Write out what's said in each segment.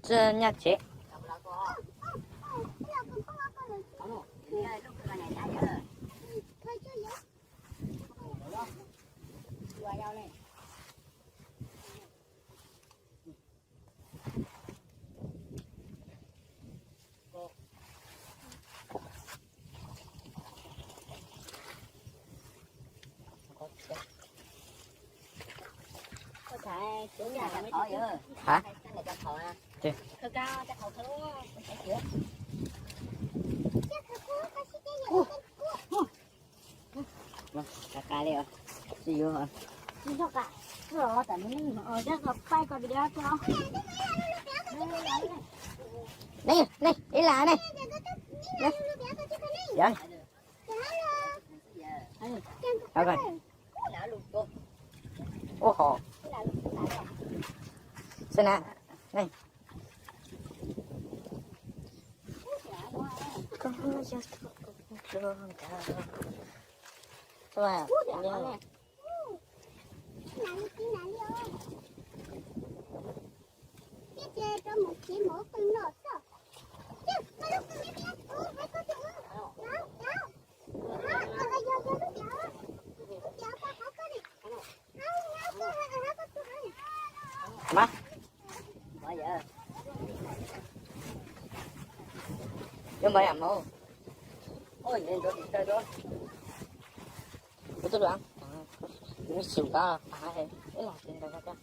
Tsis nyaj tsev. Hả? Tis. Tsis yuav hos. Neb, neb, ib las neb. Neb. Ua hom. Xwb na. Neb. Mas. Yog mas yam no. Ua txuj lus, kuv xum koj, ib los tsis ntawd koj.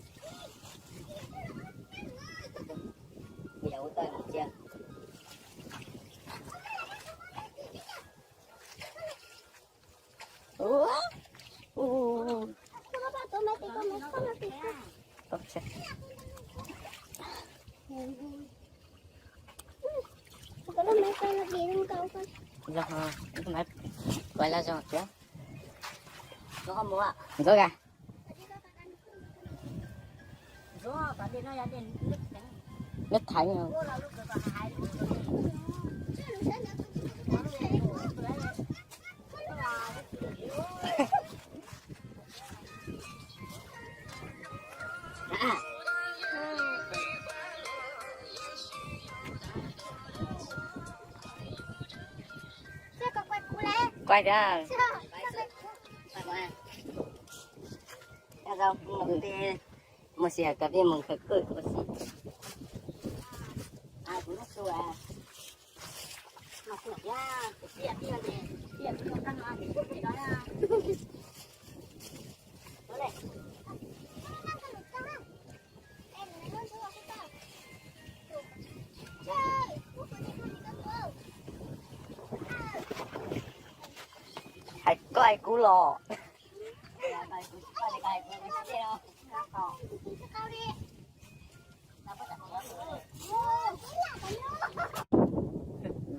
Ntxuav, ntxuav kag. Neb thaiv. Kuaj thiab. Mus xyuas kawm pej mus khawv kawm ua si. Hais koj hais kuv los.